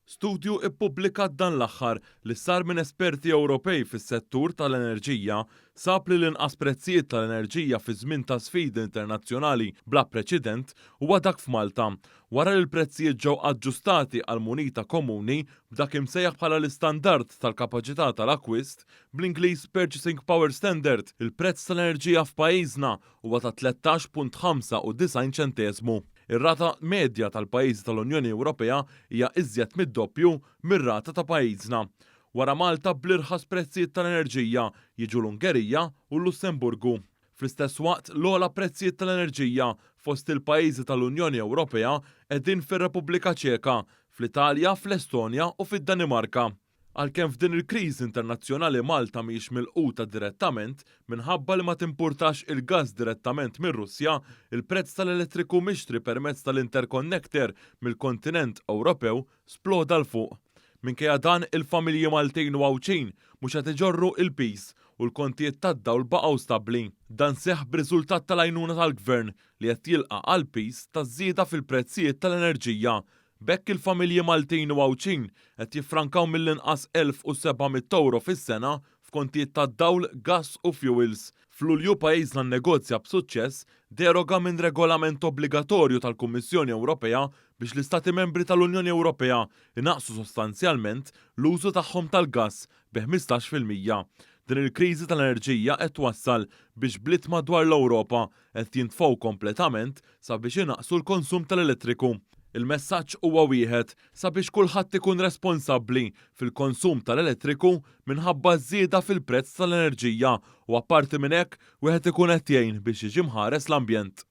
Studju ippubblikat dan l-aħħar li sar minn esperti Ewropej fis-settur tal-enerġija sab li l-inqas prezzijiet tal-enerġija fi żmien ta' sfidi internazzjonali bla preċedent huwa dak f'Malta, wara li l-prezzijiet ġew aġġustati għall-munita komuni b'dak imsejjaħ bħala l-istandard tal-kapaċità tal-akkwist, bl-Ingliż Purchasing Power Standard, il-prezz tal-enerġija f'pajjiżna huwa ta' 13.95 ċenteżmu. Ir-rata medja tal-pajjiżi tal-Unjoni Ewropea hija iżjed mid-doppju mir-rata ta' pajjiżna. Wara Malta bl-irħas prezzijiet tal-enerġija jiġu l-Ungerija u l-Lussemburgu. Fl-istess waqt, l-ogħla prezzijiet tal-enerġija fost il-pajjiżi tal-Unjoni Ewropea qegħdin fir-Repubblika Ċeka, fl-Italja, fl-Estonja u fid-Danimarka. Għalkemm f'din il-kriżi internazzjonali Malta mhijiex milquta direttament minħabba li ma timpurtax il-gass direttament mir-Russja, il-prezz tal-elettriku mixtri permezz tal-interconnector mill-kontinent Ewropew sploda 'l fuq. Minkejja dan, il-familji Maltin u Għawdxin mhux qed iġorru il-piż u l-kontijiet tad-dawl baqgħu stabbli. Dan seħħ b'riżultat tal-għajnuna tal-Gvern li qed jilqa' għall-piż taż-żieda fil-prezzijiet tal-enerġija. B'hekk il-familji Maltin u Għawdxin qed jiffrankaw mill-inqas 1,700 ewro fis-sena f'kontijiet tad-dawl, gass u fuels. F'Lulju pajjiżna nnegozja b'suċċess deroga minn regolament obbligatorju tal-Kummissjoni Ewropea biex l-Istati Membri tal-Unjoni Ewropea jnaqqsu sostanzjalment l-użu tagħhom tal-gass bi 15%. Din il-kriżi tal-enerġija qed twassal biex bliet madwar l-Ewropa qed jintfgħu kompletament sabiex inaqqsu l-konsum tal-elettriku. Il-messaġġ huwa wieħed sabiex kulħadd ikun responsabbli fil-konsum tal-elettriku minħabba ż-żieda fil-prezz tal-enerġija u apparti minn hekk wieħed ikun qed jgħin biex jiġi mħares l-ambjent.